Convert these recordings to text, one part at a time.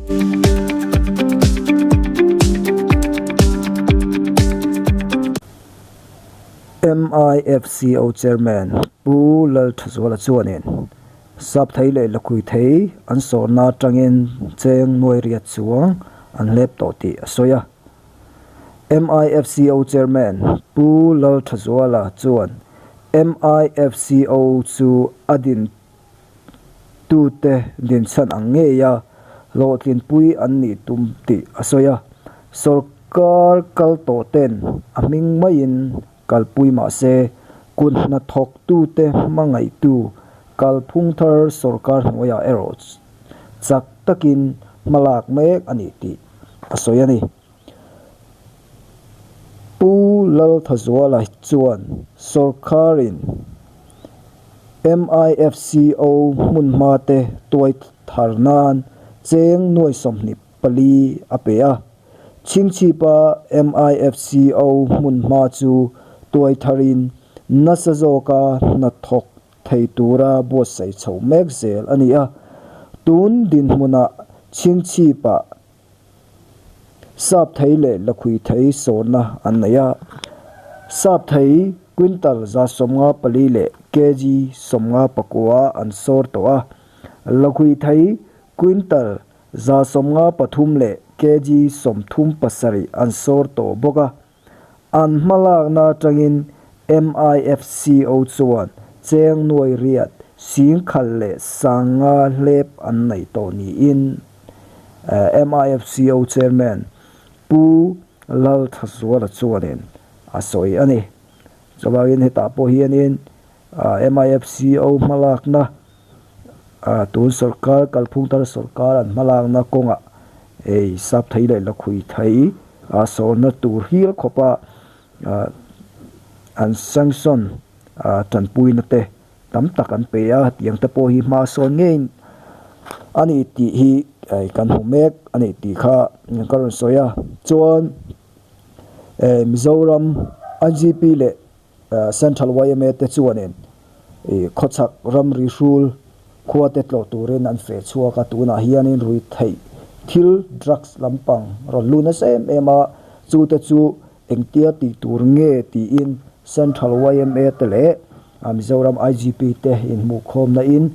MIFCO Chairman Pu Lalthazuala chuanin Sapthei leh Lakhuithei an sawrna atangin cheng nuai riat chuang an hlep tawh tih a sawi a. MIFCO Chairman Pu Lalthazuala chuan MIFCO chu a din tute dinchhan ang ngei a, hlawhtlinpui an nih tum tih a sawi a. Sorkar kal tawh ten a hming maiin kalpui mah se, kut hnathawktute hmangaihtu kalphung thar sorkar hnuaiah erawh chak takin hmalak mek a ni tih a sawi a ni. Pu Lalthazuala chuan sorkarin MIFCO hmunhma te tuai thar nan cheng nuai 24 a pe a. Chhingchhipa MIFCO hmunhma chu tuai tharin nasa zawka hnathawk thei tura buatsaih chho mek zel a ni a. Tun dinhmunah Chhingchhipa Sap thei leh lakhui thei sawrna an nei a, sap thei quintal 154 leh kg 59 an sawr tawh a, lakhui thei quintal 153 leh kg 37 an sawr tawh bawk a. An hmalakna atangin MIFCO chuan cheng nuai riat singkhal leh sanga hlep an neih tawh niin MIFCO Chairman Pu Lalthazuala chuanin a sawi a ni. Chuvangin hetah pawh hianin MIFCO hmalakna tun sorkar kalphung thar sorkar an hmalakna kawngah ei sap thei leh lakhui thei sawrna tur hial khawpa an sanction tanpuina te tam tak an pe a tiang te pawh hi hma sawn ngei a ni tih hi kan hmu mek a ni tih kha ka rawn sawi a chuan Mizoram IGP leh Central yma te chuanin khawchhak ramri hrul khua te tlawh turin an feh chhuak a, tunah hianin rui theih thil drugs lampang rawn lu nasa em em a, chu te chu engtia tih tur nge tiin Central yma te leh Mizoram IGP te inhmuhkhawmna in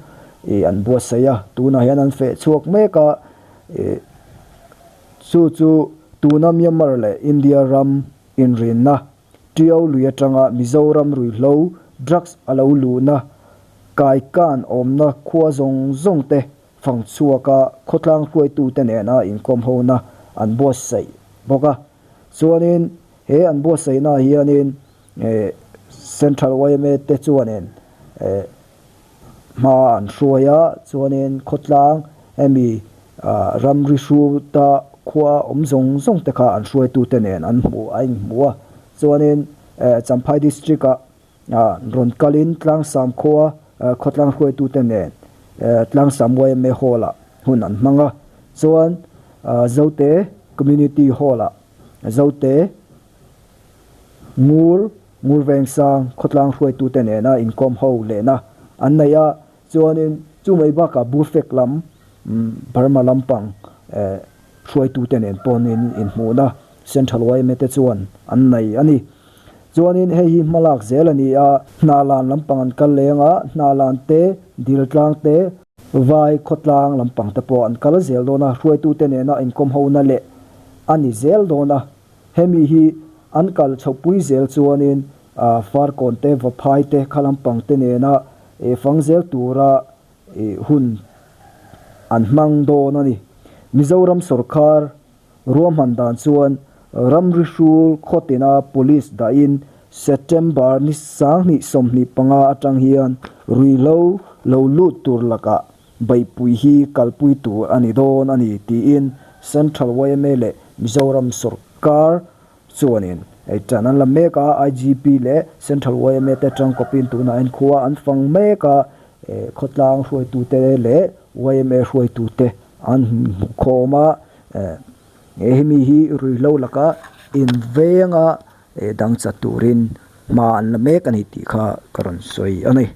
an buatsaih a, tunah hian an feh chhuak mek a, chu chu tuna Myanmar leh India ram inrinna Tiau lui atanga Mizoram ruihhlo, drugs, a lo luhna, kaikan awmna khua zawng zawng te fang chhuaka khawtlang hruaitute nena inkawm hona an buatsaih bawk a. Chuanin he an buatsaihnaah hianin Central yma te chuanin hma an hruai a, chuanin khawtlang hemi ramri hruta khua awm zawng zawng te kha an hruaitute nen an hmuh a inhmu a, chuanin Champhai district ah rawn kalin Tlangsam khua khawtlang hruaitute nen Tlangsam yma hall ah hun an hmang a, chuan Zote community hall ah Zote Ngur, Ngur Vengsang khawtlang hruaitute nena inkawm ho lehna an nei a, chuanin chu mai bakah Bufek lam, Burma lampang hruaitute nen pawhin inhmuhna Central yma te chuan an nei a ni. Chuanin hei hi hmalak zel a ni a, Hnahlan lampang an kal leng a, Hnahlan te, Diltlang te, Vai khawtlang lampang te pawh an kal zel dawn a, hruaitute nena inkawm hona leh a ni zel dawn a. Hemi hi an kal chhohpui zel chuanin Farkawn te, Vaphai te, Khalampang te nena fang zel tura hun an hmang dawn a ni. Mizoram sorkar ruahman dan chuan ramri hrul khawtina police dahin September ni 2025 atang hian ruihhlo lo lut tur lakah Beihpui hi kalpui tur a ni dawn a ni tiin Central yma leh Mizoram sorkar chuanin hei tan an la mek a, IGP leh Central yma te tangkawpin tunah hian khua an fang mek a, khawtlang hruaitute leh yma hruaitute an hmukhawm a, hemi hi ruihhlo laka invenga dangchat turin hma an la mek a ni tih kha ka rawn sawi a ni.